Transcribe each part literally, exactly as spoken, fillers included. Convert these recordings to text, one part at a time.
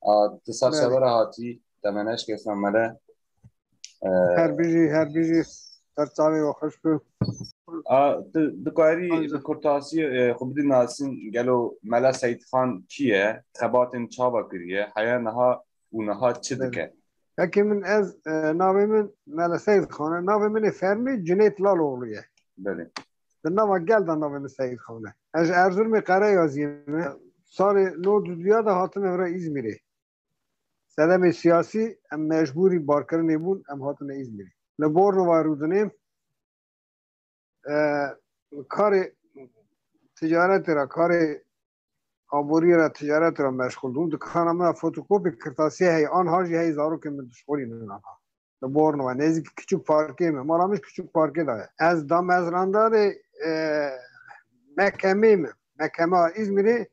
A, tu ser Belê. Severa hatî, te me neşkestan mele. E, Her bijî, her bijî, ser çavê we xweş be. A, tu dikarî Ancak bi kurtasî, e, xwe bidî nasîn, gelo Mele Seyîdxan kî ye? Xebatên çawa kiriye? Heye niha û niha çi Belê. dike? Yekê min ez, e, navê min Mele Seyîdxan e. Navê min ê fermî Cüneyt Laloğlu ye. Belê. Di nava gel de navê min Seyîdxan e. Ez ji Erzurumê Qereyaziyê me. Salê nod û duya de hatime vira Îzmîrê. Sedemê siyasî em mecbûrî barkirinê bûn, em hatine Îzmîrê. Li Bornova rûdinêm, e, karê ticaretê re, karê aboriyê re, ticaretê re meşxûl bûm. Dikana min re fotokopî kirtasiyê heye, anha jî heye zarokên min dişxulînin anha. Li Bornova, nêzîkî Küçük Parkê me. Mala min ji Küçük Parkê de ye. Ez damezrandarê, e, mekemê me. Mekema Îzmîrê,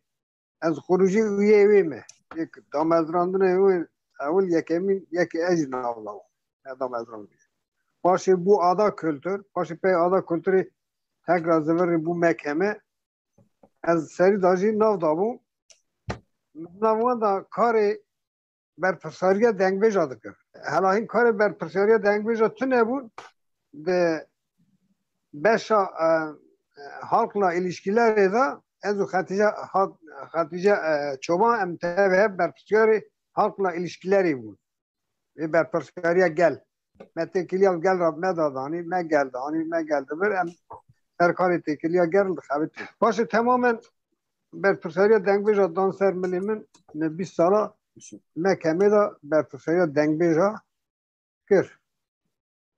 ez xurûcî û yê wê me. Yek damezrandinê wê ewil yekemîn, yekê ez jî nav da bû. Ne damezrandinê. Paşê bû Ada Kultur, paşê pey Ada Kulturê tekrar zivirî bû mekeme. Ez serî da jî nav da bû. Nav wan da karê berpirsariya dengbêja dikir. Hela hîn karê berpirsariya dengbêja tune bûn. Di beşa, e, e, halkla ilişkilerê de ez û Xetîce hat-, Xetîce, e, Çoban em tev hev berpirsiyarê halkla ilişkilerê bûn. Vê berpirsiyariya gel. Me têkiliya gel re me da danî, me gel danî, me gel dibir, em ser karê têkiliya gel dixebitin. Paşê temamen berpirsariya dengbêja dan ser milê min, me bîst sala mekemê de berpirsariya dengbêja kir.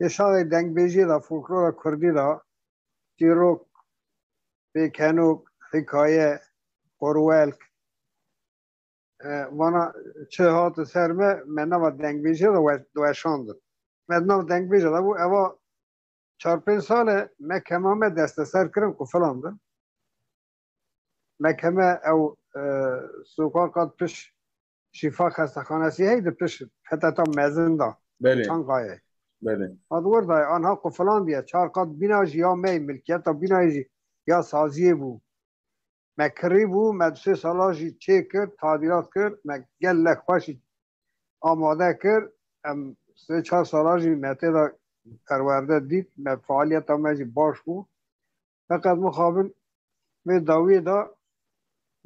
Ê şaxê dengbêjiyê de, folklora kurdî de, çîrok, pêkenok, hikaye, qorwelk, e, vana çi hate ser me, me nava dengbêjiyê de we-, diweşandin. Me di nav dengbêja de bû, eva çar pênc sal e me kema me desteser kirin, qufilandin. Me keme ew, e, soka qat piş şîfa xestexanesî hey di piş P T T mezin da. Belê. Çankayê. Belê. Hat wir da anha qufilandiye. Çar qat bîna jî ya me, milkiyeta bînayê jî ya saziyê bû. Me kirî bû, me du sê sala jî çêkir, tadîlat kir, me gelek xweş jî amade kir. Em sê çar sala jî me tê de perwerde dît, me faaliyeta me jî baş bû. Feqet mixabin vê dawiyê de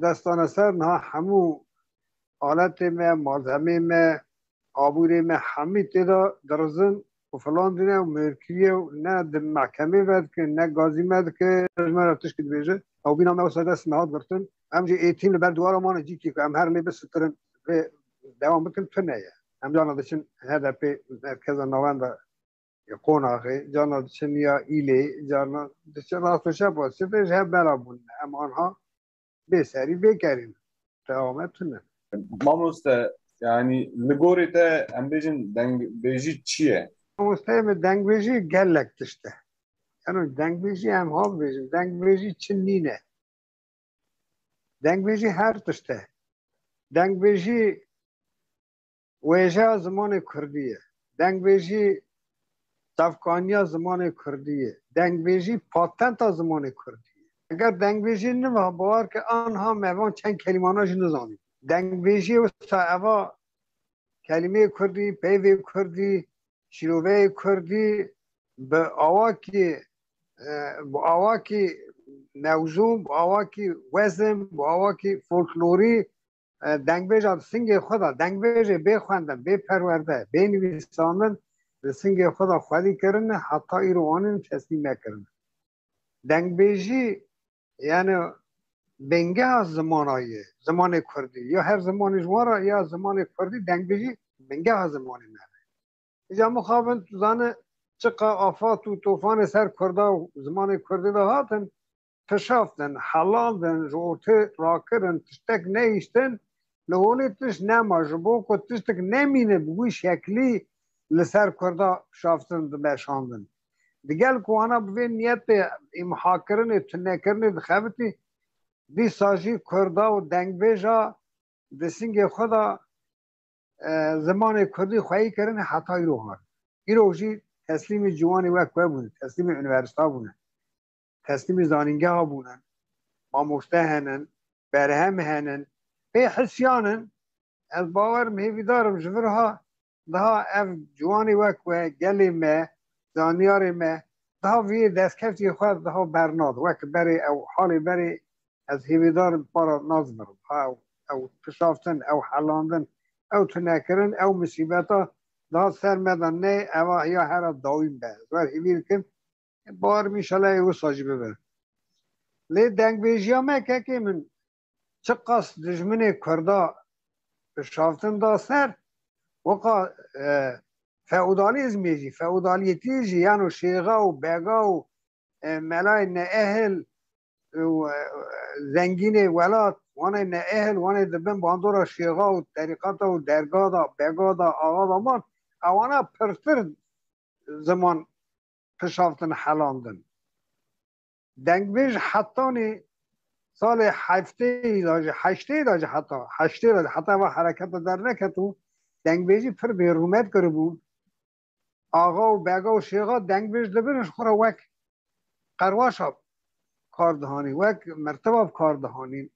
destane ser niha hemû aletê me, malzemê me, abûrê me hemî tê de dirizin û filan dîne û mêrkiriye û ne di mehkemê vedike, ne gazî me dike, ji me re tişkî dibêje. Ew bîna me wisa dest me hat girtin. Em jî êtîm li ber diwara mane cîkî ku em her lê bisikirin vê dewam bikin tune ye. Em carna diçin H D P merkeza navenda Qonaxê, carna diçin ya Îlê, carna diçin rast û çep, sifê ji hev bela bûn. Em anha bê serî bê kerîn. Dewame tune. Mamoste, yanî li gorê te em bêjin dengbêjî çi ye? Mamosteyê min dengbêjî gelek tişt e. Yanî dengbêjî em ha bibêjin, dengbêjî çi nîne. Dengbêjî her tişt e. Dengbêjî wêjeya zimanê kurdî ye. Dengbêjî tevkaniya zimanê kurdî ye. Dengbêjî patenta zimanê kurdî ye. Eger dengbêjî niva, bawer ke anha me van çend kelîmana jî nizanî. Dengbêjî wisa eva kelîmeyê kurdî, peyvê kurdî, şîroveyê kurdî bi awakî, e, bi awakî mewzûn, bi awakî wezin, bi awakî folklorî, e, dengbêja di singê xwe de, dengbêjê bê xwendin, bê perwerde, bê nivîsandin, di singê xwe de xwedî kirine, heta îro anîn teslîm nekirine. Dengbêjî, yani, bingeha zimana ye, zimanê kurdî. Ya her zimanê ji wan re, ya zimanê kurdî, dengbêjî bingeha zimanê me ye. Îca mixabin tu zane çiqa afat û tofanê ser kurda û zimanê kurdî de hatin, pişaftin, helandin, ji ortê rakirin, tiştek nehiştin, li holê tişt nema, ji bo ku tiştek nemîne bi wî şeklî li ser kurda pişaftin dimeşandin. Digel ku wana bi vê niyetê îmhakirinê, tunekirinê dixebitî, dîsa jî kurda û dengbêja di singê xwe de, e, zimanê kurdî xweyî kirine heta îro hat. Îro jî teslîmî ciwanê wek we bûne, teslîmî unîversîta bûne, teslîmî zanîngeha bûne, mamoste henin, berhem henin, pê hisiyan in, Ez bawer im, hêvîdar im ji vir ha daha ev ciwanê wek we, gelê me, zanyarê me, daha vê destkeftiyê xwe daha bernad. Wek berê ew halê berê ez hêvîdar im para nazmirim. Ha ew, ew pişaftin, ew helandin, ew tunekirin, ew misîbeta daha ser me de ney, eva ya hera dawîm be. Ez wer hêvî dikim, bawer im înşallah ê wisa jî bibe. Lê dengbêjiya me kekê min çiqas dijminê Kurda pişaftin da ser, weka, e, feodalîzmê jî, feodaliyetî jî, yano şêxa û bega û, e, melayê neehil û, e, zengînê welat, wanê neehil, wanê di bin bandora şêxa û terîqata û derga da, bega da, axa da man, ewana pirtir ziman pişaftin, helandin. Dengbêj hetanî salê heftê de jî, heştê de jî heta, heştê de jî heta eva hereketa derneketibû, dengbêjî pir bêrûmet kiribûn. Axa û bega û şêxa dengbêj dibin, ji xwe re wek qerwaşa kar dihanîn, wek merteba bi kar dihanîn.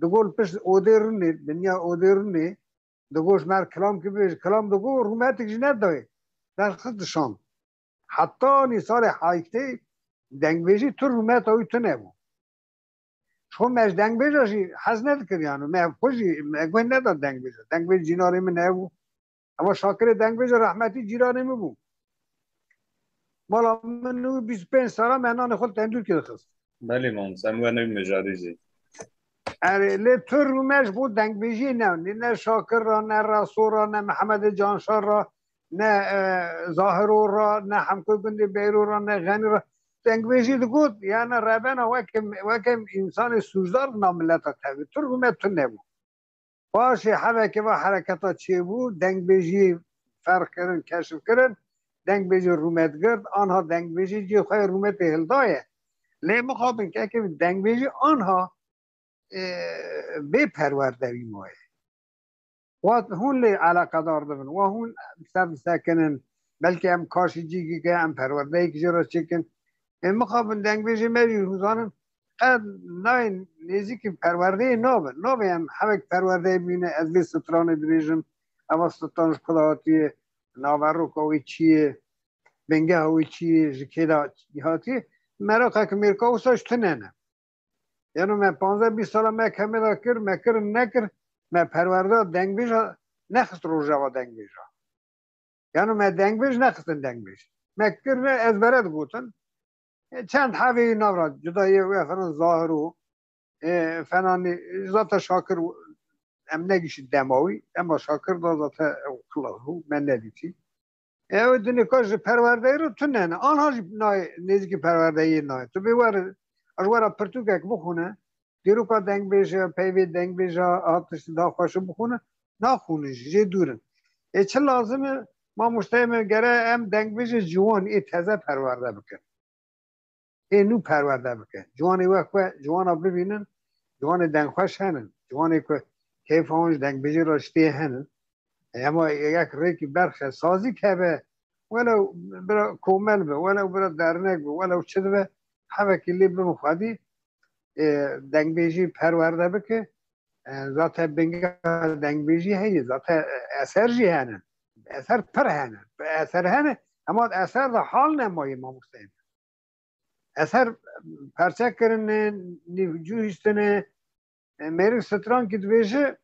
Digot li pişt odê rûnê, dinya odê rûnê, digot ji me re kilam kibêj, kilam digot, rûmetik jî nedayê. Derxist dişand. Heta nî salê heştê dengbêjî tu rûmeta wî tune bû. Ji xwe me ji dengbêja jî hez nedikir, yani me xwe jî me guh neda dengbêja. Dengbêj cînarê min hebû. Ama Şakirê dengbêja rehmetî cîranê min bû. Mala min û bîst û pênc sala me nanê xwe li tendûrkê dixist. Belê mamoste, em were wî mijarê jî. Erê, lê tu rûme ji bo dengbêjiyê ne, ne, ne Şakir ra, ne Reso ra, ne Mihemedê Canşar ra, ne, e, Zahiro ra, ne Hemko Gundê Beyro ra, ne Xenî ra. Dengbêjî digot, yani rebena weke, weke însanê sûcdar di nav mileta tevî. Tu rûme tu nebû. Paşê hevekê va hereketa çêbû, dengbêjiyê ferq kirin, keşif kirin, dengbêjî rûmet girt, anha dengbêjî cihê xwe yê rûmetê hildaye. Lê mixabin kekê dengbêjî anha, e, bê perwerde wî maye. Wa hûn lê eleqedar dibin, wa hûn ser disekinin, belkî em kaşî cî gike, em perwerdeyek jê re çêkin. Ê mixabin dengbêjê me jî hûn zanin, qet nayên nêzîkî perwerdeyê nabin. Nabê em hevek perwerdeyê bîne, ez vê stranê dibêjim, eva stran ji ku de hatiye, naveroka wê çi ye, bingeha wê çi ye, ji kê de hatiye. Meraqek mêrka wisa ji tune ne. Yano me panzdeh bîst sala me kemê de kir, me kirin nekir, me perwerda dengbêja nexist rojeva dengbêja. Yano me dengbêj nexistin dengbêj. Me kirine ezbere digotin. E, çend hevê nav ra cuda yê we falan Zahir û, e, felanî, zaten Şakir û em negişin dema wî. Dema Şakir da zaten ew xilas bû. Me nedîtî. Ew dinê ka ji perwerdeyê re tune ne. Anha jî nayê nêzîkî perwerdeyê nayê. Tu bê were, ez were pirtûkek bixwine. Dîroka dengbêje, peyvê dengbêja, hat tiştî daha xweşin bixwine. Naxwînin jî, jê dûr in. Ê çi lazim e? Mamosteyê me gere em dengbêjê ciwan ê teze perwerde bikin. Ê nû perwerde bike. Ciwanê wek we, ciwana bibînin, ciwanê dengxweş henin. Ciwanê ku keyfa wan ji dengbêjê re ji tê henin. E, ema yek rêkî berxe sazîk hebe, welew bira komel be, welew bira dernek be, welew çi dibe, hevekî lê bibin xwedî, e, dengbêjî perwerde bike. E, zaten bingeha dengbêjî heye, zaten, e, eser jî hene. Eser pir hene. Eser hene, ema eser de hal nemayê mamosteyê. Eser perçe kirine, nîv cûhiştine, e, mêrik strankî dibêje,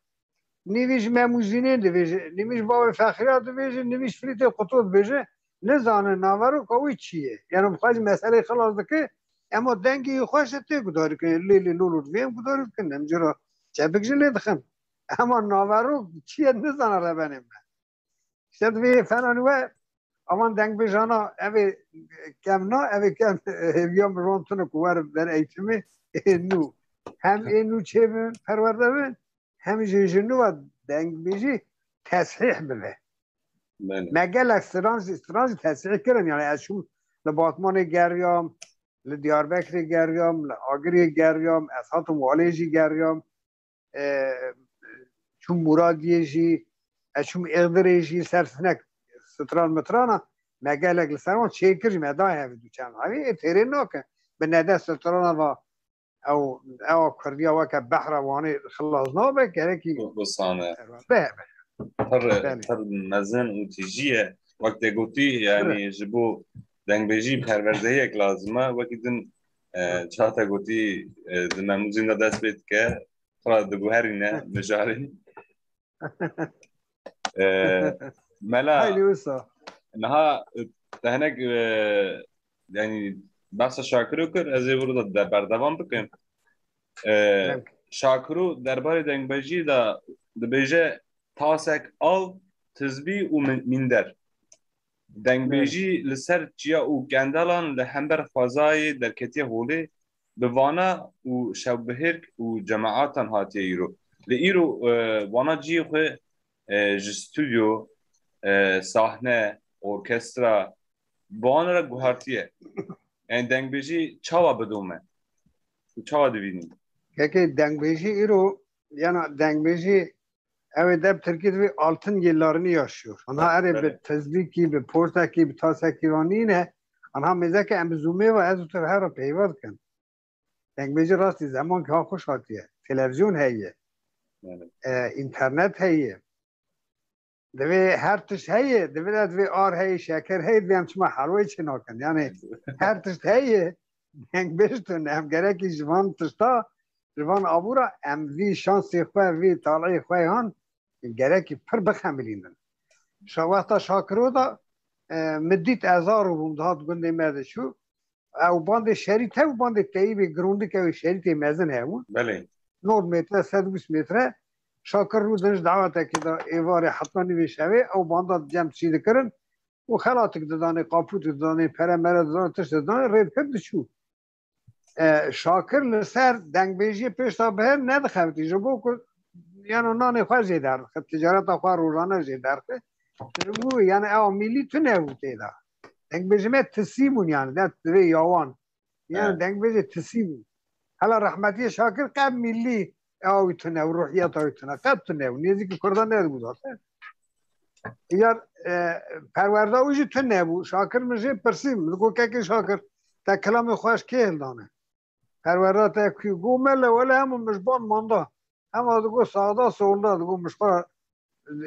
nîvî ji Memûzînê dibêje, nîvî ji bavê Fexriya dibêje, nîvî ji Frîtê Quto dibêje, nizane naveroka wî çi ye. Yani bi xwe jî meseleyê xilas dike, ema dengê wî xweş e tê gudarî kirin. Lê lê lolo divê em gudarî bikin, em cira çepik jî lê dixin. Ema naverok çi ye nizane rebenê me. Îşte divê felanî we avan dengbêjana evê kevna, evê kev hêviya min ron tune ku wer ber eğitimê ê nû. Hem ê nû çêbin, perwerde bin, hem jî ji nû ve dengbêjî tesîh bibe. Belê. Me gelek stran jî, stran jî tesîh kirin. Yani ez çûm li Batmanê geriyam, li Diyarbekirê geriyam, li Agirê geriyam, ez hatim Walê jî geriyam. E, çûm Muradiyê jî, ez çûm Êxdirê jî, ser hinek stran mitrana, me gelek li ser wan çêkir jî, me dayê hevî du çend hevî, ê têrê nake. Bi nede strana va ew, ewa Kurdiya weke behra Wanê xilas nabe, gerekî Bi-, bisane. Be, be. pir, pir mezin û tijî ye. Wek te gotî, yanî ji bo dengbêjî perwerdehiyek lazim e. Wekî din, e, çawa te gotî, e, di memûzîn de dest pê dike, xwe diguherîne mijarê. E, Mela, niha, e, te hinek, e, yanî behsa Şakiro kir, ez ê wilo de berdewam bikim. E, Şakiro derbarê dengbêjî de dibêje, tasek av, tizbî û min-, mînder. Dengbêjî li ser çiya û gendelan li hember xwezayê derketiye holê, bi vana û şewbihêrk û cemaatan hatiye îro. Li îro, e, vana cihê xwe, e, ji stûdyo, e, sahne, orkestra, bi wan re guhartiye. Yanî dengbêjî çawa bidome? Tu çawa dibînî? Kekê dengbêjî îro, yana dengbêjî, ew ê de bi tirkî dibê altın yıllarını yaşıyor. Anha erê bi tizbîkî, bi portekî, bi tasekî van nîne. Anha mêzeke em bi zûmê ve ez û tu her re peyva dikin. Dengbêjî rastî zemankî ha xweş hatiye. Televîzyon heye. E, înternet heye. Divê her tişt heye. Divê de divê ar heye, şeker heye. Divê em çima helwayê çê nakin. Yani her tişt heye. Dengbêj tune. Em gerekî ji van tişta, ji van abûra em vî şansê xwe, vî taleyê xwe han gerekî pir bixemilînin. Şa wexta Şakiro da, e, min dît ez aro bûm, dihat gundê me diçû. Ew bandê şerît hev û bandê teyîbê girûndik ew ê şerîtê mezin hebûn. Belê. Nod metre, sed û bîst metre. Şakir rûdin ji dawetekê de êvarê heta nîvê şevê ew banda cem çî dikirin û xelatik didanê, qaputik didanê, pere mere didanê, tişt didanê, rê dikir diçû. E, Şakir li ser dengbêjiyê pêşta biher nedixebitî. Ji bo ku, yano nanê xwe jê derdixist, ticareta xwe rojane jê derdixist. Ji bo, yani, ew milî tune bû tê de. Dengbêjê me tisî bûn, yani, de divê yawan. Yani, evet, dengbêjê tisî bûn. Hela rehmetiyê Şakir qet milî ew tune û ruhiyeta wî tune. Qet tune bû. Nêzîkî Kurdan nedibû zaten. Yar, e, perwerda wî jî tune bû. Şakir min jê pirsî, min digot, kekê Şakir, te kilamê xwe ji kê hildane? Perwerda te kû? Got, mele, wele hemû min ji ban manda. Hema digot, sağda solda, digot, min ji xwe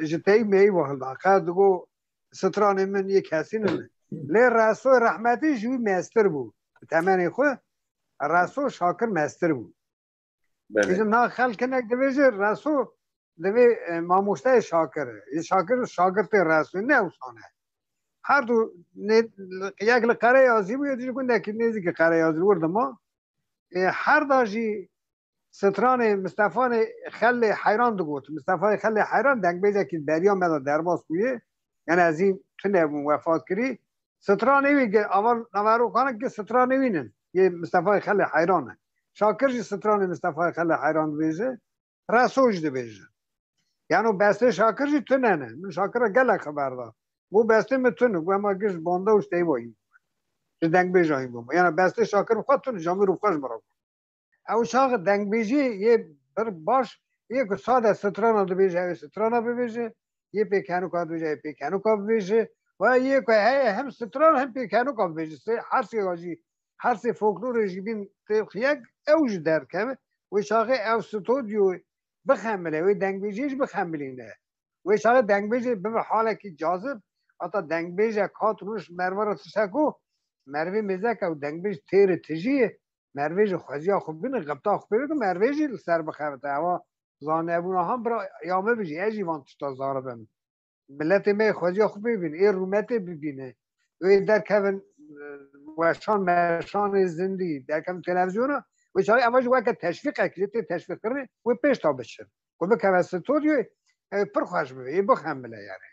ji teyî meyî ve hildan. Qet digot, stranê min yê kesî nîne. Lê Resoyê rehmetî ji wî mestir bû. Bi temenê xwe Reso Şakir mestir bû. Belê. Dibêjin, na xelk hinek dibêje Reso divê, e, mamosteyê Şakir e. Ê Şakir şagirtê Reso ne wisa ne. Her du nê-, yek li Qereyazî bû, yek jî gundekî nêzîkî Qereyazî wir dima. E, her da jî stranê Mistefanê Xellê Heyran digot. Mistefayê Xellê Heyran dengbêjekî beriya me de derbas bûye. Yani ez hîn tune bûm, wefat kirî. Stranê wî ge-, aval naverokan ki stranê wî nin. Yê Mistefayê Xelê Heyran e. Şakir jî stranê Mistefayê Xelê Heyran dibêje. Reso jî dibêje. Yano bestê Şakir jî tune ne. Min Şakir re gelek xeber da. Got bestê min tune. Got ema giş banda û steyba hîn. Ji dengbêja hîn bû. Yani bestê Şakir bi xwe tune. Camîr û xwe ji min re got. Ew çax dengbêjî yê bir baş, yê ku sade strana dibêje, ew ê strana bibêje, yê pêkenuka dibêje, ew ê pêkenuka bibêje, ve yê ku heye hem stran hem pêkenuka bibêje. Sê, her sê jî, her sê folklorê jî bîn têxiyek, ew jî derkeve. Wê çaxê ew stodyo bixemile, wê dengbêjiyê jî bixemilîne. Wê çaxê dengbêjê bibe halekî cazib, heta dengbêjek hat rûş merve re tişeko, mervê mêzek ew dengbêj têrê tijî ye, mervê ji xweziya xwe bîne, xebta xwe pê bike, mervê jî li ser bixebite. Ewa zanebûna han bira ya me bijî, ez jî van tişta zanibim. Miletê me xweziya xwe pê bîne, ê rûmetê bibîne. Wê derkevin, e, weşan meşanê zindî, derkevin televîzyona, wê çaxê eva jî weke teşvîqek jê tê teşvîqkirinê, wê pêş de biçin. Ku bikeve stûdyoyê, ew pir xweş bibe, ê bixemile yani.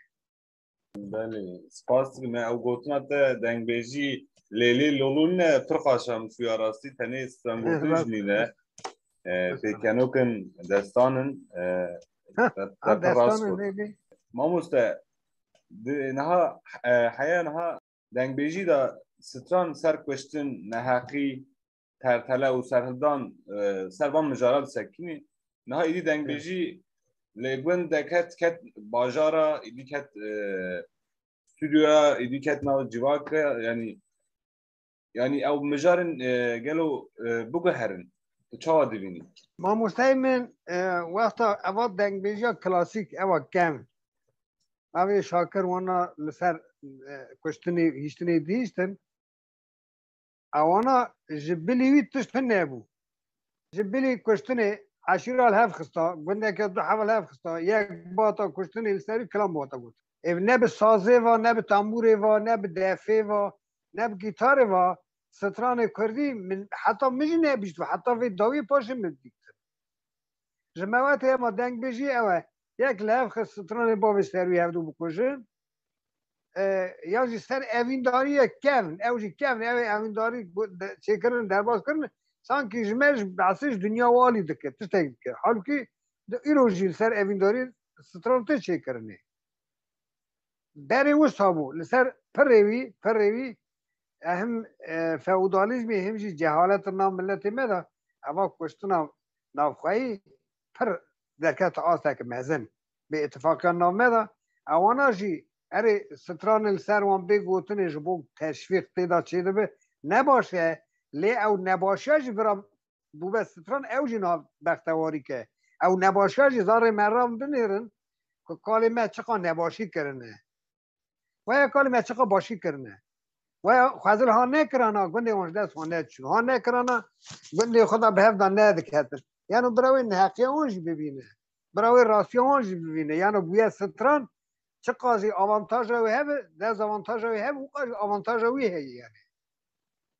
Belê, spas dikim. Ew gotina te dengbêjî lêlê lolûn ne, pir xweş e, min çûya rastî, tenê strangotin jî nîne. E, pêkenokin, destanin, e, te, te pir rast got. Mamoste, di, niha, e, heya niha dengbêjî de stran ser kuştin, neheqî, tertele û serhildan, e, ser van mijara disekînî. Niha êdî dengbêjî lê gund deket, ket bajara, êdî ket, e, stûdyoya, êdî ket nav civaka, yanî, yanî ew mijarin, e, gelo, e, biguherin. Tu çawa dibînî? Mamosteyê min, e, wexta eva dengbêjiya klasîk, eva kevn. Ev ê Şakir wana li ser, e, kuştinê, hiştinê dihiştin. Ewana ji bilî wî tişt tune bû. Ji bilî kuştinê eşîra li hev xista, gundeke du hev li hev xista, yek bata kuştinê li ser wî kilam bata got. Ev ne bi sazê va, ne bi tambûrê va, ne bi defê va, ne bi gîtarê va, stranê kurdî min, heta min jî nebîst, heta vê dawiyê paşê min dîtin. Ji mewetê ema dengbêjî ew e. Yek li hev xist stranê bavê ser wî hevdû bikujin. E, ya jî ser evîndariyê kevn, ew jî kevn, ew ê evîndarî gu-, de-, çêkirin, derbas kirin, sankî ji me ji behsê ji dinya walî dike, tiştek dike. Halkî di îro jî li ser evîndarî stran tê çêkirinê. Berê wisa bû, li ser pirê wî, pirê wî, e, him, e, feodalîzmê, him jî cehalet nav miletê me de, eva kuştina navxweyî pir derkete astek mezin. Bi îtifaqiya nav me de, ewana jî erê stranê li ser wan bê gotinê ji bo teşvîq tê de çêdibe, ne baş e, lê ew nebaşiya jî vira bûbe stran, ew jî niha bextewarî ke. Ew nebaşiya jî zarê me re binêrin ku kalê me çiqa nebaşî kirine. Weya kalê me çiqa başî kirine. Weya xwezil ha nekirana, gundê wan ji dest wan neçû. Ha nekirana, gundê xwe de bi hev de nediketin. Yano bira wê neheqiya wan jî bibîne. Bira wê rastiya wan jî bibîne. Yano bûye stran, çiqa jî avantaja wê hebe, dezavantaja wê hebe, wika jî avantaja wî heye yani.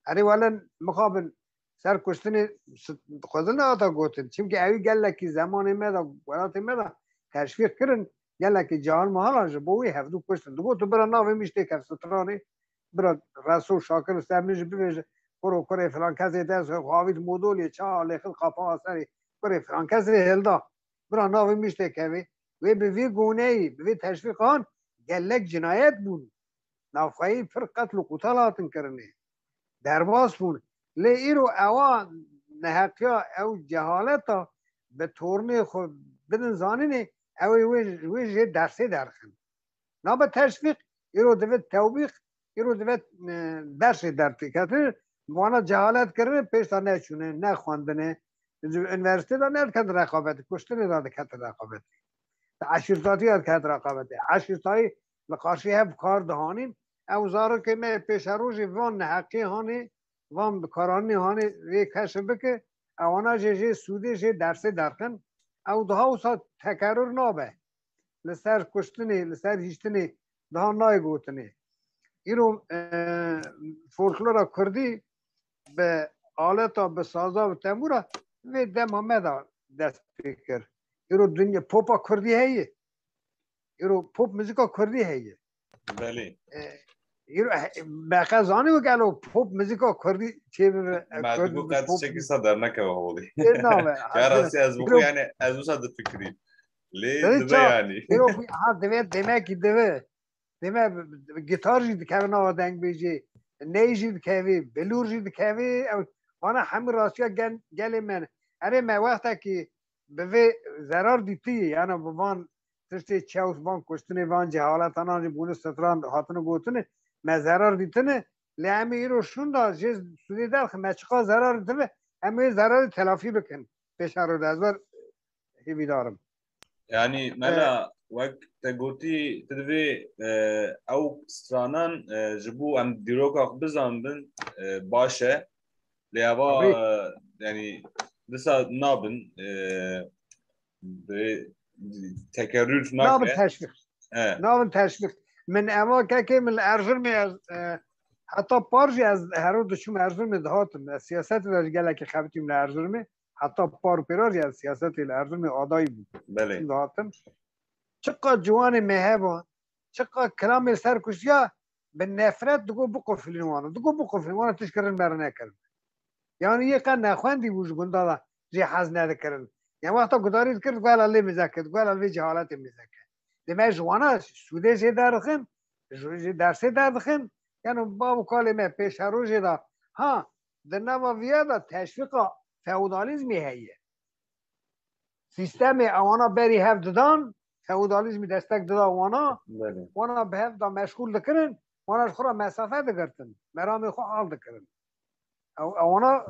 Erê wele mixabin ser kuştinê s-, xwezil nehata gotin. Çimkî ewî gelekî zemanê me de, welatê me de teşvîq kirin, gelekî cahil mihalan ji bo wî hevdû kuştin. Digot tu bira navê min jî têkev stranê, bira Reso Şakir ser min jî bibêje, kuro kurê filan kesê dest xwe avît modolê, ça lêxil qapa serê kurê filan kesê hilda. Bira navê min jî têkevê. Wê bi vî goneyî, bi vî teşvîqan gelek cinayet bûn. Navxweyî pir qetl û qutal hatin kirinê. Derbas bûn. Lê îro ewa neheqiya, ew cehaleta bi tornê xwe bidin zanînê, ew ê wê, wê jê dersê derxin. Nabe teşvîq, îro divê tewbîq, îro divê, e, dersê dertî ketin. Wana cehalet kirine, pêş de neçûne, nexwendine. Ji unîversîtê de nediketin reqabetê, kuştinê de diketin reqabetê. Di eşîrtatiya diketin reqabetê. Eşîrtayî li qarşî hev kar dihanîn. Ew zarokê me pêşerojê van neheqê hanê, van bikaranî hanê vê keşf bike. Ewana jê, jê sûdê, jê dersê derxin. Ew daha wisa tekerrur nabe. Li ser kuştinê, li ser hiştinê daha nayê gotinê. Îro, e, folklora kurdî bi aleta, bi saza, bi tembûra vê dema me de dest pê kir. Îro dinya popa kurdî heye. Îro pop muzîka kurdî heye. Belê. E, îro, e, me qe zanî wek elo pop muzîka kurdî çê bibe, e, me kurdî digot qet pop tiştekî sa dernekeve holê. Ê, nabe, ya rastî ez bixwe, yani ez wisa difikirî. Lê dibe yani. Îro, ha, divê, demekî dibe. Deme gitar jî dikeve nava dengbêjê, ney jî dikevê, bilûr jî dikevê, ew, vana hemî rastiya gen-, gelê me ne. Erê me wextekî bi vê zerar dîtiyê, yani bi van tiştê çew, van kuştinê, van cehaletanan jî bûne stran hatine gotine, me zerar dîtine, lê em ê îro şûnda jê sûdê derxin, me çiqa zerar dîtine, em ê zerarê telafî bikin. Pêşerojê ez wer hêvîdar im. Yani, e, mela, wek te gotî, tu divê, e, ew stranan, e, ji bo em dîroka xwe bizanbin, e, baş e. Lê eva, e, yani, disa nabin, e, bi tekerrür nake. Nabin teşvîq. E. Nabin teşvîq. Min eva kekê min li Erzurumê ez, e, heta par jî ez her roj diçûm Erzurumê dihatim. Ez siyasetê de jî gelekî xebitîm li Erzurumê. Heta par û pêra jî ez siyasetê li Erzurumê adayî bûm. Belê. Dihatim. Çiqa ciwanê me heba, çiqa kilamê ser kuştiya bi nefret digo biqufilin wana. Digo biqufilin wana, tişt kirin bere nekirin. Yani yê qe nexwendî bû ji gunda de jê hez nedikirin. Yani wexta gudarî dikir, guhela lê mizeke, guhela vê cehaletê mizeke. Deme ji wana sûdê jê derixin, ji, ji dersê derdixin. Yani bav û kalê me pêşerojê de, ha, di nava viya de teşvîqa feodalîzmê heye. Sîstemê ewana berî hev didan, feodalîzmî destek dida wana, belê, wana bi hev de meşxûl dikirin, wana ji xwe re mesafe digirtin, meramê xwe al dikirin. Ew, ewana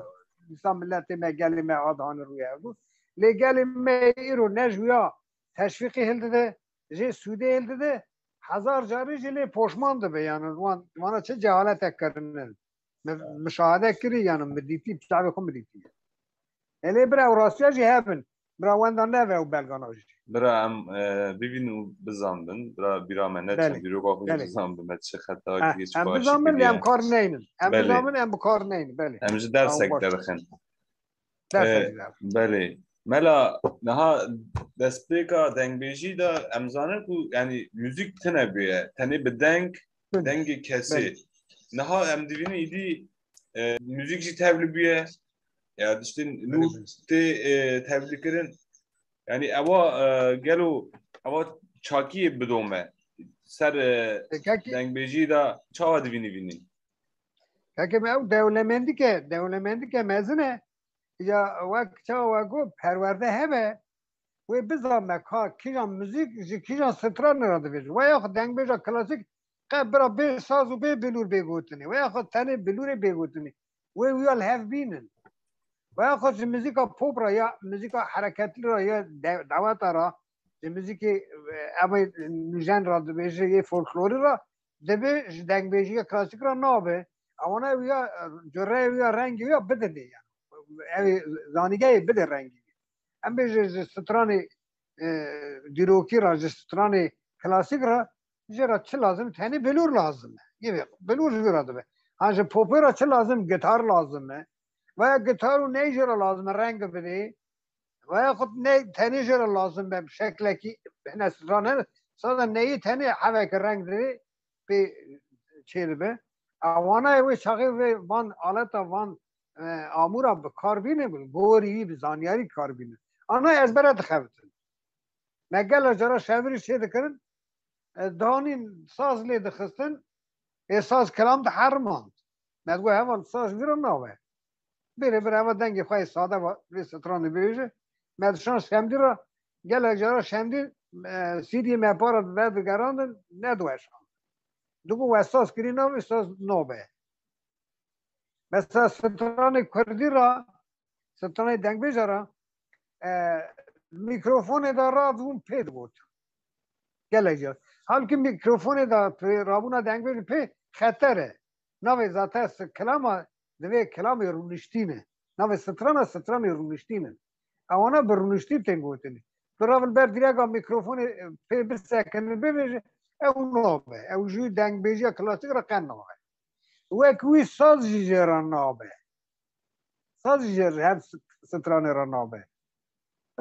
dîsa miletê me, gelê me a dihanî rûyê hev bû. Lê gelê me îro ne ji wîya teşvîqê hildide, jê sûdê hildide, hezar carî jî lê poşman dibe, yani wan, wana çi cehaletek kirine. Mi, mişahede kirî, yani mi dîtî, çavê xwe mi dîtî. Elê bira ew rastiya jî hebin. Bira wenda neve ew belgana jî. Bira em, e, bibîn û bizanbin. Bira bîra me neçin, Belê. dîroka xwe Belê. bizanbin. Me çi xeta Heh, kiriye, çi em xwedî bizanbin, lê em kiriye. kar neynin. Em Belê. bizanbin, em bi kar neynin. Belê. Em ji dersek Tamam, baş. derxin. Dersek Ee, derxin. Belê. Mela, niha destpêka dengbêjî de em zanin ku, yani, muzîk tune bûye. Tenê bi deng, Tune. dengê kesê. Belê. Niha em dibînin îdî, e, muzîk jî tevli bûye. Ya, diştin Belê, nû belê. tê, e, tevlikirin. Yani, ewa, e, gelo, ewa çakiyê bidome. Ser, e, E, kekî dengbêjî de çawa dibînî vînî? Kekê me ew dewlemendike, dewlemendike mezin e. Ya wek çawa we got, perwerde hebe, wê bizanbe ka kîjan muzîk ji kîjan stranê re dibêje. Weya xwe dengbêja klasîk qe bira bê saz û bê bilûr bê gotinê. Weya xwe tenê bilûrê bê gotinê. Wê wiya li hev bînin. Weya xwe ji muzîka pop re ya muzîka hereketlî re ya de-, daweta re, ji muzîkê, e, em ê nûjen re dibêje, yê folklorî re, dibe ji dengbêjiya klasîk re nabe. Ewana wiya, cureyê wiya, rengê wiya bidinê yani. Ew ê zanîgehê bide rengê wî. Em bêje ji stranê, e, dîrokî re, ji stranê klasîk re, jê re çi lazim? Tenê bilûr lazim e. Yê bilûr ji wî re dibe. Ha ji popê re çi lazim? Gitar lazim e. Veya gitar û ney jê re lazim e, reng bidê. Veya xwe ne tenê jê re lazim be, şeklekî hine stran hene. Sada neyê tenê heveke reng didê, pê çêdibe. Ewana wê çaxê vê van aleta, van, e, amûra bi kar bîne, bi gorî wî, bi zanyarî kar bîne. Ana ezbere dixebitin. Me gelek cara şevirî çê dikirin, e, danîn saz lê dixistin, ê saz kilam diherimand. Me digot heval saz vîra nabe. Bêrê bir heva dengê xwe yê sade va, vê stranê bêje. Me dişan şemdî re, gelek cara şemdî, e, C D'yê me para vedigerandin, nediweşan. Digot we saz kirî navê saz nabe. Mesela stranê kurdî re, stranê dengbêja re, e, mîkrofonê de radibûn pê digot. Gelek car. Halkî mîkrofonê de pê, rabûna dengbêjê pê xeter e. Navê zaten s-, kilama, divê kilamê rûniştî ne. Navê strana, stranê rûniştî ne. Ewana bi rûniştî tên gotinê. Tu ravil ber direka mîkrofonê, e, pê bisekinin bibêje, ew nabe. Ew ji dengbêjiya klasîk re qe nabe. Wek wî saz jî jê re nabe. Saz jî jê her s-, stranê re nabe.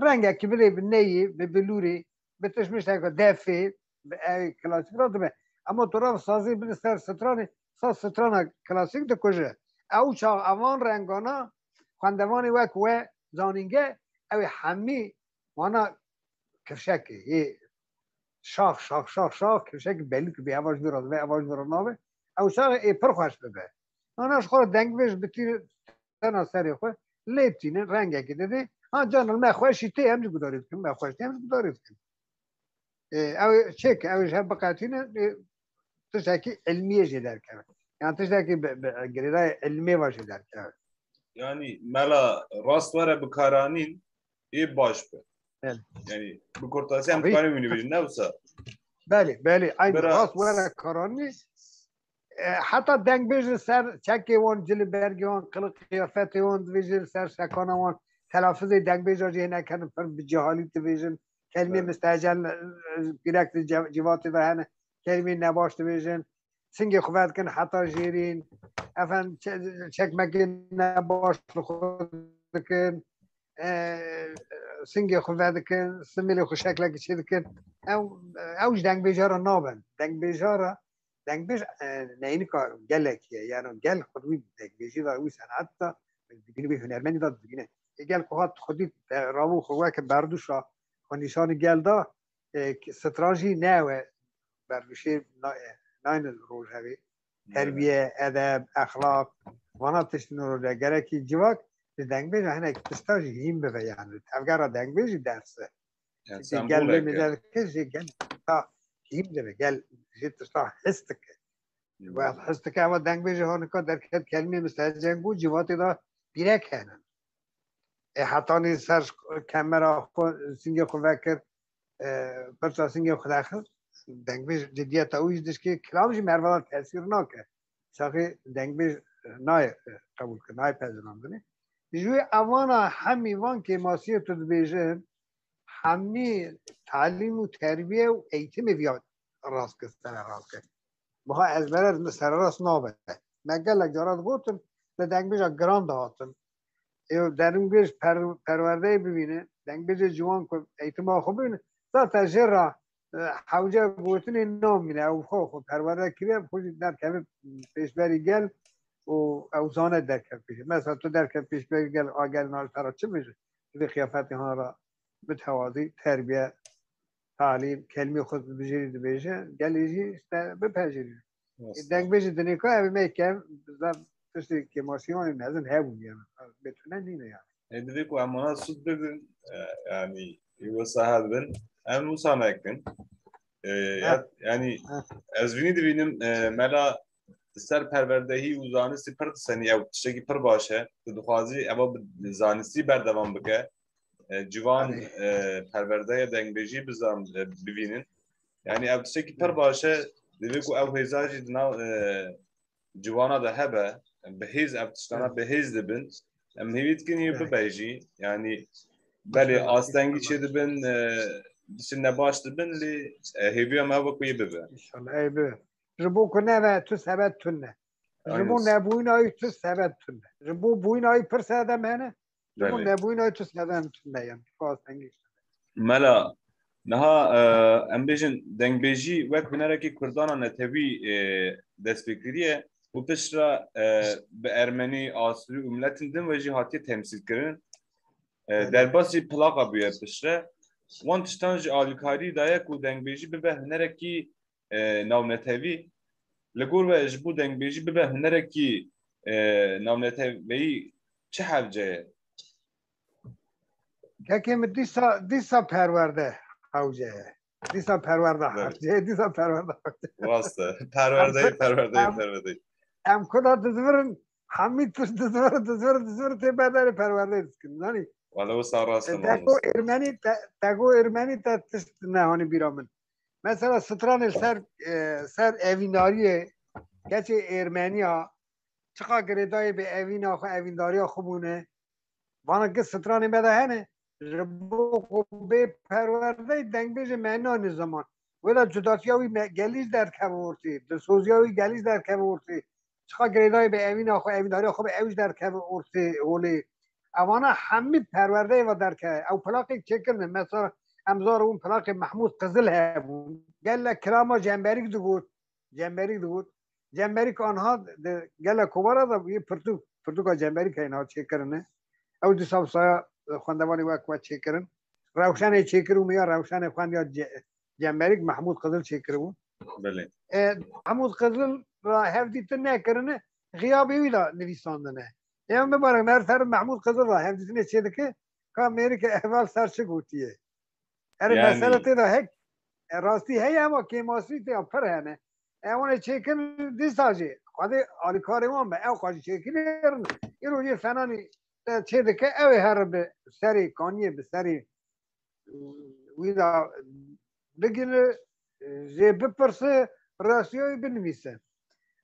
Rengekî bidê bi neyê, bi bilûrê, bi tişmişteke defê, bi ew klasîk re dibe. Ama tu rav sazê bidî ser stranê, saz strana klasîk dikuje. Ew çax evan rengana xwendevanê wek we zanînge, ew ê hemî wana kifşekê, yê şax, şax, şax, şax, kifşekê belî ki bê, eva ji vî re dibe, eva ji vî re nabe. Ew çaxê ê pir xweş bibe. Ana ji xwe re dengbêj bitîne, tena serê xwe lê bitînin, rengekî didê. Ha can me xweşî tê, em jî gudarî dikin, me xweş tê, em jî gudarî dikin. E, ew çêke, ew ji hev biqetîne, e, tiştekî ilmiyê jê derkeve. Yani tiştekî bi, bi girêdayê ilmê ve jê derkeve. Yani mela rast were bikaranîn, ê baş be. Belê. Yani bi kurtasî em Tabii. dikarin wî bêjin, ne wisa? Belê, belê. Aynı Bira- rast were karanî. E, heta dengbêj li ser çekê wan, cilê bergê wan, qiliq qiyafetê wan dibêjin, li ser şekana wan, telafizê dengbêja jê nekerin, pir bi cehalî dibêjin. Kelimê Evet. mistecel, e, direkt di ce-, civatê de hene. Kelimê nebaş dibêjin. Singê xwe vedikin heta jêrîn. Efendim, çe-, çekmekê nebaş li xwe dikin. E, singê xwe vedikin, simêlê xwe şeklekî çê dikin. Ew, ew ji dengbêja re nabin. Dengbêja re, dengbêj, e, neynika gelekî ye. Yani gel xwe wî dengbêjî de, wî senat de, dibîne, wî hunermendî de dibîne. E, gel ku hat xwedî, e, rabû xwe weke berdûşa xwe nîşanî gel da, e, ki stran jî ne ew e, berdûşê na-, e, nayne rojevê. Evet. Terbiye, edeb, exlaq, vana tiştin rojevê. Gerekî civak di dengbêja hinek tişta jî hîn bibe yani. Tevgera dengbêjî ders e. Yani Çünkü gel sembolek e. Lê mizerkir jî gel ta hîn dibe, gel jê tişta his dike. Hmm. Wexta his dike, eva dengbêjê hanika derket kelimê mistecengû civatê de bîrek hene. E, hetanî ser kemera xwe, singê xwe vekir, e, pirça singê xwe dexist. dengbêj cidiyeta wî ji dişkê kilam jî mervana tesîr nake. Saxî dengbêj nayê qebûl kir, nayê pezirandinê. Ji wê evana hemî van kêmasiyê tu dibêjin, hemî talîm û terbiye û eğitimê viya rast kir, sererast kir. Buha ezbere sererast nabe. Me gelek cara digotin, li dengbêja giran dihatin. Ê, dengbêj per-, perwerdeyê bibîne, dengbêjê ciwan ku eğitima xwe bibîne, zaten jê re, e, hewce gotinê namîne, ew xwe, xwe perwerde kiriye, xwe jî derkeve pêşberî gel û ew zane derkev pêşberî. Mesela tu derkev pêşberî gel, a gel nal te re çi bêje? Tu vê qiyafetê han re bitewazî, terbiye, talîm, kelmê xwe bijêrî dibêje, gelê jî işte bipejirî. Rast e. Dengbêjê dinêka ev me kem, bizde tiştê kêmasî wan mezin hebû yani. Bê tune nîne yani. E, divê ku em wana sûd bibin, e, yani, wisa hebin, em wisa nekin. E, Heh. ya, yani, Heh. ez vinî dibînim, e, mela di ser perwerdehî û zanistî pir disenî, ew tiştekî pir baş e. Tu dixwazî eva bi zanistî berdewam bike. E, ciwan, Erê. e, perwerdeya dengbêjî bizan, e, bivînin. Yani ev tiştekî pir Erê. baş e. Divê ku ew hêza jî di nav, e, ciwana de hebe. Bi hêz ev tiştana Erê. bi hêz dibin. Em hêvî dikin yê Erê. bibe jî. Yani belê Erê. astengî çê dibin, e, tiştên nebaş dibin, lê, e, hêviya me wek yê bibe. İnşallah, ey bibe. Ji bo ku neve tu sebet tune. Ji bo Aynen. nebûyîna wî tu sebet tune. Ji bo bûyîna wî pir sedem hene. Ji bo Belê. nebûyîna wî tu sedem tune yani. Tu astengî işte. Mela, niha, e, em bêjin dengbêjî wek hunerekî Kurdana netewî, e, dest pê kiriye û piştre, e, bi Ermenî, Asûrî û miletên din ve jî hatiye temsîl kirin. E, Belê. derbasî plaqa bûye piştre. Wan tiştan ji alîkarî daye ku dengbêjî bibe hunerekî, e, navnetewî. Li gor we ji bo dengbêjî bibe hunerekî, e, navneteweyî çi hewce ye? Kekê min dîsa, dîsa perwerde hewce ye. Dîsa perwerde Belê. hewce ye, dîsa perwerde hewce ye. Rast e. Perwerdeyê, Em, perwerdeyê, em, perwerdeyê. Em kuda dizivirin, hemî tişt dizivirin, dizivirin, dizivirin tê berderê perwerdeyê dikin. Zanî? Wele wisa rast e, Te mamoste. got Ermenî, te, te got Ermenî te tişt nehanî bîra min. Mesela stranê ser, e, ser evîndariyê, keçê Ermeniya, çiqa girêdayê bi evîna xwe, evîndariya xwe bûne. Vana ki stranê me de hene, ji bo ku bê perwerdeyê dengbêjê me nane ziman. Wê de cudatiya wî me gelî jî derkeve ortê, dilsoziya wî gelî jî derkeve ortê. Çiqa girêdayê bi evîna xwe, evîndariya xwe bi ew jî derkeve ortê holê. Evana hemî perwerdeyê ve derkeve. Ew plaqek çêkirine. Mesela em zaribûn plaqê Mehmûd Qizil hebûn. Gelek kilama Cemberîk digot. Cemberîk digot. Cemberîk anha di gelek kovara de yê pirtûk, pirtûka Cemberîk heyna çêkirine. Ew dîsa wisa ya xwendevanê wek we çêkirin. Rewşenê çêkiribû ya Rewşenê xwendiya Ce-, Cemberîk Mehmûd Qizil çêkiribû. Belê. E, Mehmûd Qizil ra hevdîtin nekirine, xiyabê wî de nivîsandine. Ê min bibarek, me her ser Mehmûd Qizil ra hevdîtinê çêdike, ka mêrike eval ser çi gotiye. Erê, Yani mesele tê de hek, e, rastî heye ama kêmasî tê ya pir hene. E, wan ê çêkin dîsa jî. Xwedê alîkarê wan be, ew xwe jî çêkirîn. Îro yê fenanî te çê dike, ew ê here bi serê kaniyê, bi serê wî de bigire, jê bipirse, rastiyayî binivîse.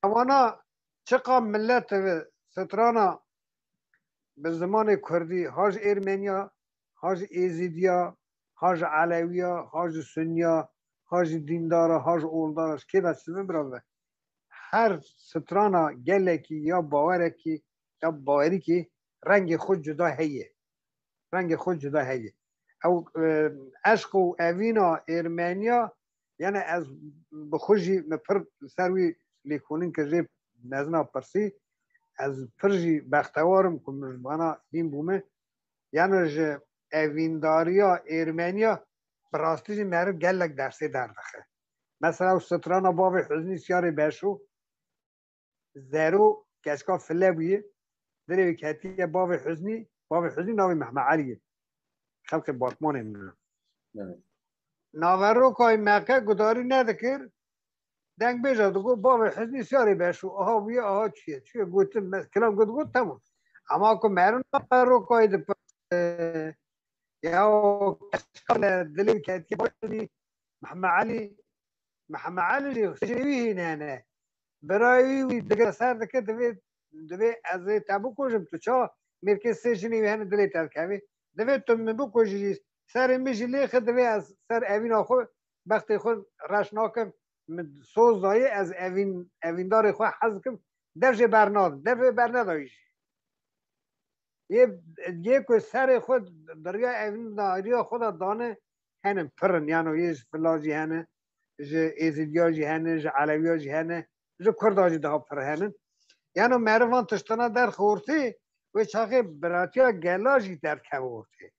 Ewana çiqa millet ve strana bi zimanê kurdî, ha ji Ermeniya, ha ji Êzîdiya, ha ji Elewiya, ha ji Sunniya, ha ji dîndara, ha ji oldara, ji kê de çi be bira be. Her strana gelekî ya bawerekî, ya bawerîkî rengê xwe cuda heye. Rengê xwe cuda heye. Ew, e, eşq û evîna Ermeniya, yani ez bi xwe jî min pir li ser wî lêkolîn kir, jê mezina pirsî, ez pir jî bextewar im ku min ji vana hîn bûme. Yani ji evîndariya Ermeniya bi rastî jî meriv gelek dersê derdixe. Mesela ew strana Bavê Huznî Siyarê Beşo, zero keçka file bûye, dilê wî ketiye Bavê Huznî, Bavê Huznî navê Mehme Elî ye. Xelkê Batmanê min. Evet. Naverokayê Meqe gudarî nedikir, dengbêja digot, Bavê Huznî Siyarê Beşo, aha bûye, aha çûye. Çûye gotin, me-, kilam got, got, tamam. Ama ku meriv naverokayê dipirse, ya o keçka dilê wî ketiye Bavê Huznî, Mehme Elî, Mihemed Elî jî, sê wî hîn hene. Birayê wî, wî digire ser dike, divê, divê ez ê te bikujim, tu ça mêrkê sê jinê wî hene dilê te dikevê. Divê tu min bikujî jî, serê min jî lêxe, divê ez ser evîna xwe, bextê xwe reş nakim. Min soz dayê, ez evîn, evîndarê xwe hez dikim. Dev jê bernadim. Dev wê bernedayî jî. Yê, yê ku serê xwe di riya evîndariya xwe de dane, henin pir in. Yano yê ji fila jî hene, ji êzîdiya jî hene, ji elewiya jî hene, ji kurda jî daha pir henin. Yano meriv van tiştana derxe ortê, wê çaxê biratiya gela jî derkeve ortê.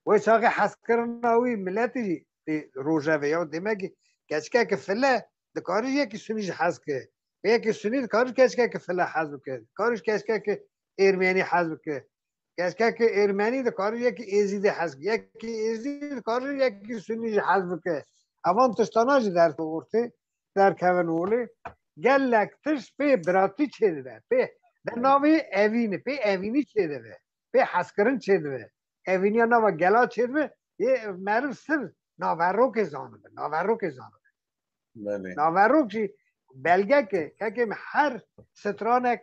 Wê çaxê hezkirina wî miletî jî tê rojevê ya. Demek ki keçikeke file dikare ji yekî sunî jî hez ke. Yekî sunî dikare ji keçikeke file hez bike. Dikare ji keçikeke êrmenî hez bike. Keçikeke êrmenî dikare ji yekî êzîdî hez bike. Yekî êzîdî dikare ji yekî sunî jî hez bike. Evan tiştana jî derkeve ortê, derkevin holê. Gelek tişt pê biratî çêdibe. Pê di navê evînê, pê evînî çêdibe. Pê hezkirin çêdibe. Evîniya nava gela çêdibe, yê meriv sir naverokê zanibe, naverokê zanibe. Belê. Naverok jî belgeke, kekê min, her stranek,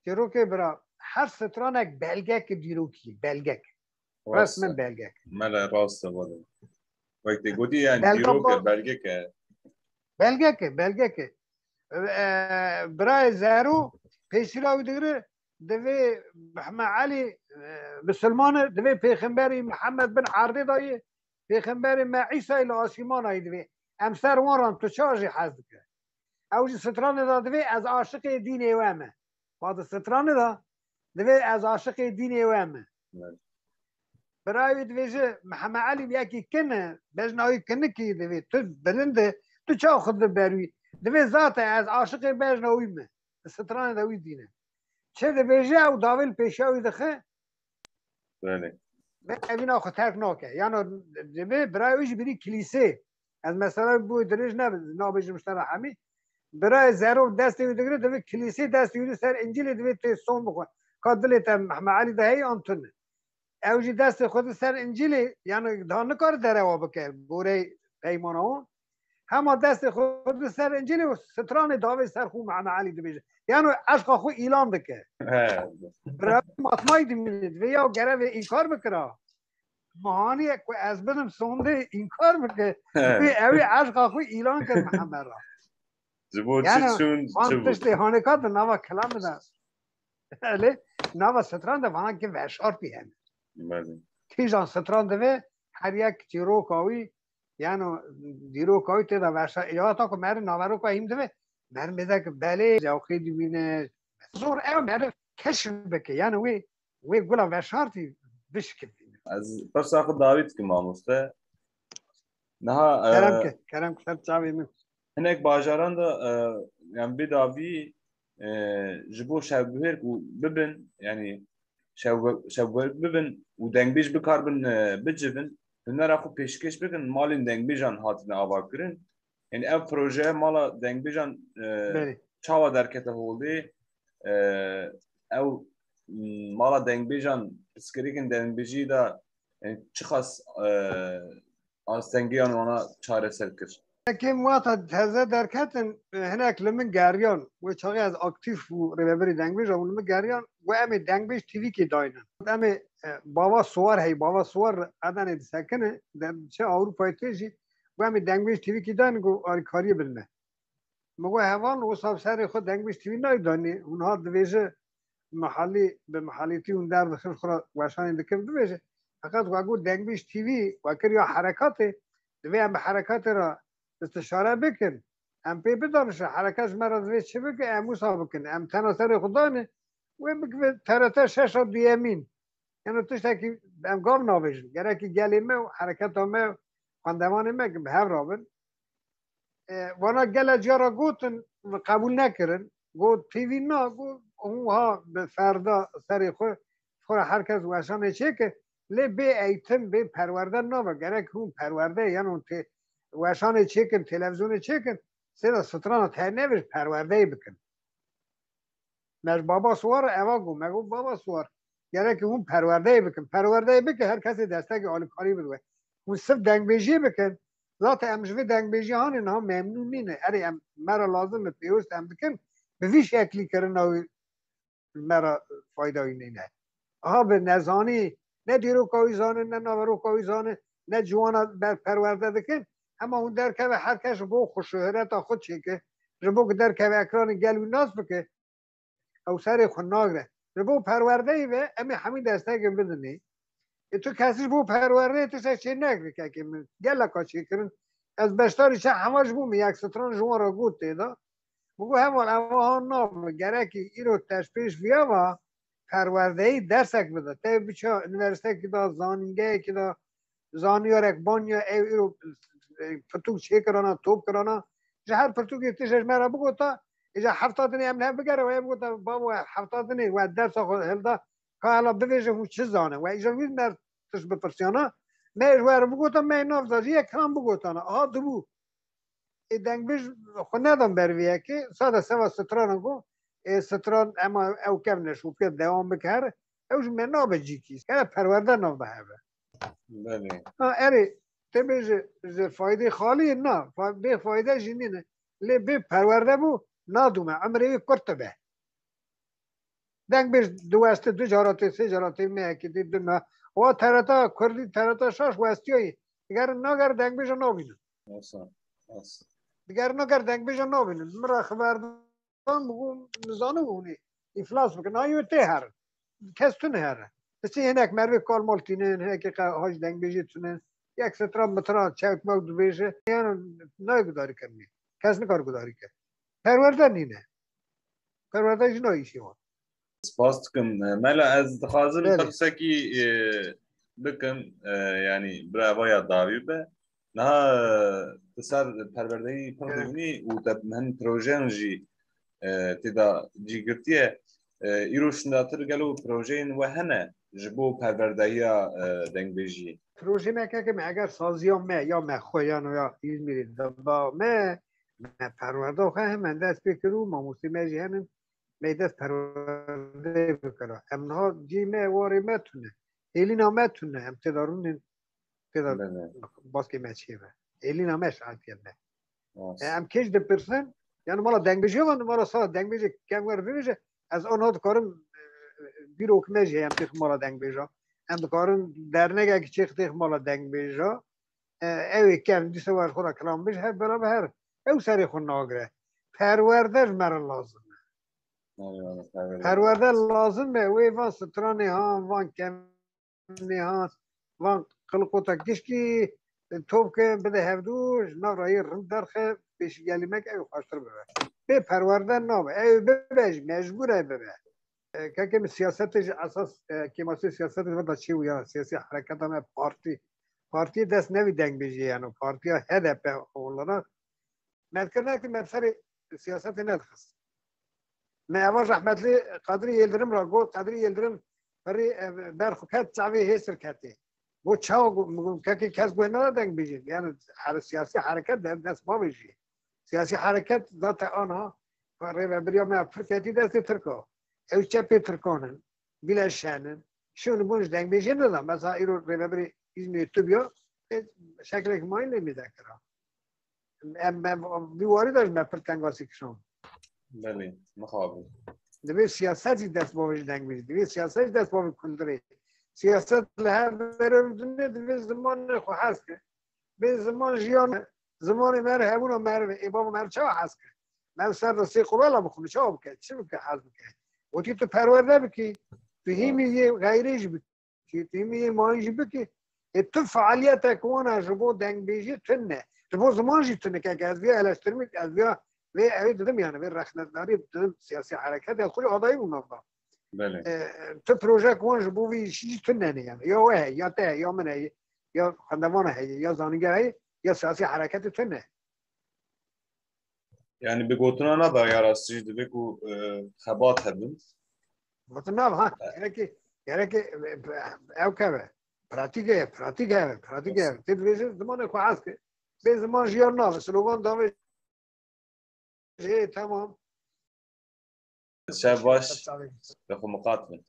çîrokê bira, her stranek belgeke dîrokî, belgek. Rast e. Resmen belgek. Mele rast e, vale. Wek tê gotî, yani, belga dîrok e, ba- belgek e. Belgek e, belgek e. E, birayê Zero pêşîra wî digire, divê Mehmed Elî, e, misilman e, divê Pêxemberî Mihemed bin Erdê dayê, Pêxemberê me Îsayê li asîmanayî divê. Em ser wan ran, tu ça jî hez dike. Ew jî stranê de divê, ez aşiqê dînê we me. Ba di stranê de divê, ez aşiqê dînê we me. Evet. Birayê wî divêje, Mihemed Elî yekî kin e, bejna wî kinikî divê, tu bilind e, tu çawa xwe dibe ber wî? Divê zate ez aşiqê bejna wî me. Di stranê de wî dîne. Çi dibêje ew davê li pêşiya wî dixe. Belê. Be evîna xwe terk nake. Yano divê birayê wî jî birî kilîsê. Ez mesela bû dirêj ne, nabêjim ji te re hemî. Birayê Zero destê wî digire, divê kilîsê destê wî ser Încîlê divê tê son bixwe. Ka dilê te Mehmed Elî de heye an tune. Ew jî destê xwe di ser Încîlê, yani daha nikare derewa bike goreyê peymana wan. Hema destê xwe di ser Încîlê û stranê davê ser xwe Mehmed Elî dibêje. Yani eşqa xwe îlan dike. He. Bira matmayî dimîne, divê ya gerevê înkar bikira. Mahaniyek ku ez bidim sondê înkar bike. He. Wê ew ê eşqa xwe îlan kir Mihemed ra. Ji bo çi Yani, çûn, van çi bû? Tiştê hanêka di nava kilamê de. Elê, nava stran de vana ki veşartî hene. Belê. Kîjan stran divê, her yek çîroka wî, yani dîroka wî tê de veşa-, ya ta ku meriv naveroka hîm divê, meriv mêze ki belê, cewxê dibîne. Zor ew meriv keşf bike, yani wê, wê gula veşartî bişkivîne. Ez pirsa xwe dawî dikim, mamoste. Niha, Kerem e, ke, kerem ke, ser çavê min. Hinek bajaran de, e, yani bê dawî, e, ji bo şevguhêr ku bibin, yani şevgu-, şevguhêr bibin û dengbêj bikarbin, e, bicivin, hunera xwe pêşkêş bikin, malên dengbêjan hatine avakirin. Yani ev proje mala dengbêjan, e, Belê. Çawa derkete holê? E, ew, m, mala dengbêjan, pirsgirêkên dengbêjî de, e, çiqas, e, astengiyan wana çareser kir? Yekê wata teze derketin, e, hinek li min geriyan. Wê çaxê ez aktîf bû rêvebirî dengbêj, hûn li min geriyan. Wê em ê Dengbêj T V kê daynin. Em ê, e, Bava Suwar hey, Bava Suwar Edenê disekine, de, çi Ewropayê tê jî. Wê em ê Dengbêj T V kê daynin, ku alîkariyê bin me. Min got, heval, wisa bi serê xwe Dengbêj T V nayê danî. Hûn hat dibêje, mihalî, bi mihalîtî hûn derdixin, xwe re weşanê dikin, bibêje. Feqet we got Dengbêj T V, we kir ya herekatê, divê em bi herekatê re istişare bikin. Em pê bidanişin, hereket ji me re divê çi bike, em wisa bikin. Em tena serê xwe danê, wê bikive T R T şeş a duyemîn. Yeno tiştekî em gav navêjin. Gerek gelê me û hereketa me û xwendevanê me bi hev rabin. E, wana gele cara gotin, qebûl nekirin. Got, T V na, got, hûn ha bi ferda serê xwe, xwe re her kes weşanê çêke, lê bê eğitim, bê perwerde nabe. Gerek hûn perwerde, yan hûn tê-, weşanê çêkin, televîzyonê çêkin, sê de strana te nevêj perwerdeyê bikin. Me ji Baba Suwar re eva got. Me got, Baba Suwar, gerek hûn perwerdeyê bikin. Perwerdeyê bike, her kesê destekê alîkarî bide we. Hûn sif dengbêjiyê bikin, Zaten em ji vê dengbêjiya hanê niha memnûn nîne. Erê, em, me re lazim e, pêwist em dikin, bi vî şeklî kirina wî me re fayda wî nîne. Aha, bi nezanî, ne dîroka wî zanin, ne naveroka wî zanin, ne ciwana ber perwerde dikin. Hema hûn derkeve, her kes ji bo xwe şohreta xwe çêke. Ji bo ku derkeve ekranê gel wî nas bike. Ew serê xwe nagre. Ji bo perwerdeyê ve em ê hemî destekê bidinê. Ê tu kesî ji bo perwerdeyê tiştek çê nekirî kekê min. Geleka çêkirin. Ez beşdarî çe hema ji bo min yek stran ji wan re got tê de. Min got heval ev wiha nabe. Gerekî îro te ji pêş viya ve perwerdeyî dersek bide. Te biçe unîversîtekî de, zanîngehekî de, zaniyarek banya ew îro, e, pirtûk çêkirana, top kirana. Ji her pirtûkê tiştek ji me re bigota, îja hefta dinê em li hev bigere, we bigota, babo, hefta dinê we dersa xwe hilda, ka hela bivêje hûn çi zane. We îja wî me tişt bipirsiyana, me ji we re bigota, me nav da jî yek kilam bigotana. Aha dibû. Ê dengbêj xwe nedan ber vê yekê, sade seva strana ku, ê stran ema ew kevne şopîya dewam bike here, ew ji me nabe cîkî. Kere perwerde nav da heve. Belê. Ha, erê, tê bê ji, ji faydê xalî na, fa-, bê fayde jî nîne. Lê bê perwerde bû, nadûme, emrê wî kurt dibe. Dengbêj diweste, du cara tê, sê cara tê, mehekê tê, du meh. Wa T R T Kurdî, T R T Şaş westiyoyê. Digerin nagerin dengbêja nabînin. Asa, asa. Digerin nagerin dengbêja nabînin. Min re xiberdan bû, min zanibû hûnê îflas bikin. Ayê tê herin. Kes tune here. Piçê hinek mervê kalmal tînin, hinekê qe-, haj dengbêjê tune. Yek sitra mitra, çewk mewk dibêje. Yani nayê gudarî kirinê. Kes nikar gudarî ke. Perwerde nîne. Perwerde jî nayê îşê wan. Spas dikim. Mela, ez dixwazim Belê. qirsekî, e, bikim, e, yanî birava ya dawî be. Niha, e, tu ser perwerdeyî pir Belê. dibînî û te hin projeyan jî, e, tê de cî girtiye. E, îro şindatir gelo projeyên we hene ji bo perwerdehiya, e, dengbêjiyê? Projê me keke me eger saziya me ya me xwe yan ya Îzmîrê de ba me, me perwerda xwe hemen dest pê kir û mamostê me jî henin me dest perwerdeyê bikira. Em niha cî me warê me tune. Hêlîna me tune. Em tê de rûnin, tê de Belê. baskê me çêbe. Hêlîna me şaetiye me. Rast. E, em kêj dipirsin, yani mala dengbêjê van, mala sa dengbêjê kevger bibêje, ez ona dikarim, e, bîrok me jî heye, em têx mala dengbêja. Em dikarin dernegekî çêx têx mala dengbêja. E, ew ê kem dîsa wer xwe re kilam bêj, hep beraber her. Ew serê xwe nagire. Perwerde ji me re lazim e. Eyvallah, eyvallah. Perwerde lazim e. Wê van stranê han, van kemê han, van qiliqota gişkî, e, top ke, bide hevdû, ji nav rayê rind derxe, pêşîgelî me ke ew xweştir bibe. Bê perwerde nabe. Ew bibe jî, mecbûr e bibe. E, keke min siyasetê ji esas, e, kêmasê siyasetê veda çê û ya siyasî hereketa me partî. Partiyê dest nevî dengbêjiyê, yani partiya H D P olarak me dikir nekir, me serê siyasetê nedixist. Me eva rehmetlî Qadrî Yildirim ra got, Qadrî Yildirim berî, e, ber xwe ket çavê hêsir ketê. Got çawa got, min got, kekê kes guhê neda dengbêjê. Yani her siyasî hereket de dest bavêjî. Siyasî hereket zaten ana rêvebiriya me pir ketî destê Tirka. Ew çepê Tirkan in, bîle şen in. Şûn bûn ji dengbêjê neda. Mesela îro rêvebirê Îzmîrê tu biya, e, şeklek mayîn lê mêze kira. Em, em, vî warî de ji me pir tengasî kişand. Belê, mixabin. Divê siyaset jî dest bavê ji dengbêjê. Divê siyaset jî dest bavê kulturê. Siyaset li her derê û dinê divê zimanê xwe hez ke. Bê ziman jiyan e. Zimanê me re hebûna meriv e. Ê baba meriv çawa hez ke? Meriv ser de sê qurala bixwîne, çawa bike? Çi bike, hez bike? Wekî tu perwerde bikî, tu hîmî yê xeyrê jî bikî. Kî tu hîmî yê mayîn jî bikî. Ê tu fealiyetek wana ji bo dengbêjî tune. Ji bo ziman jî tune. Kek ez viya eleştirmî, ez viya vê evê didim yani, vê rexneddarî didim siyasî hereket, ez xwe jî adayî bûm nav da. Belê. E, tu projek wan ji bo vî işî jî tune ne yani. Ya we heye, ya te heye, ya min heye, ya xwendevana heye, ya zanîngeha heye, ya siyasî hereketê tune. Yani bi gotina nada ya rastî jî divê ku, e, xebat hebin. Gotin nav ha, gerekê, gerekê, e, ew keve. Pratîk e, pratîk e, pratîk e. Tê divêjin zimanê xwe hez ke. Bê ziman jiyan nave, slogan dave. Ê, tamam. Şev baş. Bi xwe miqat bin.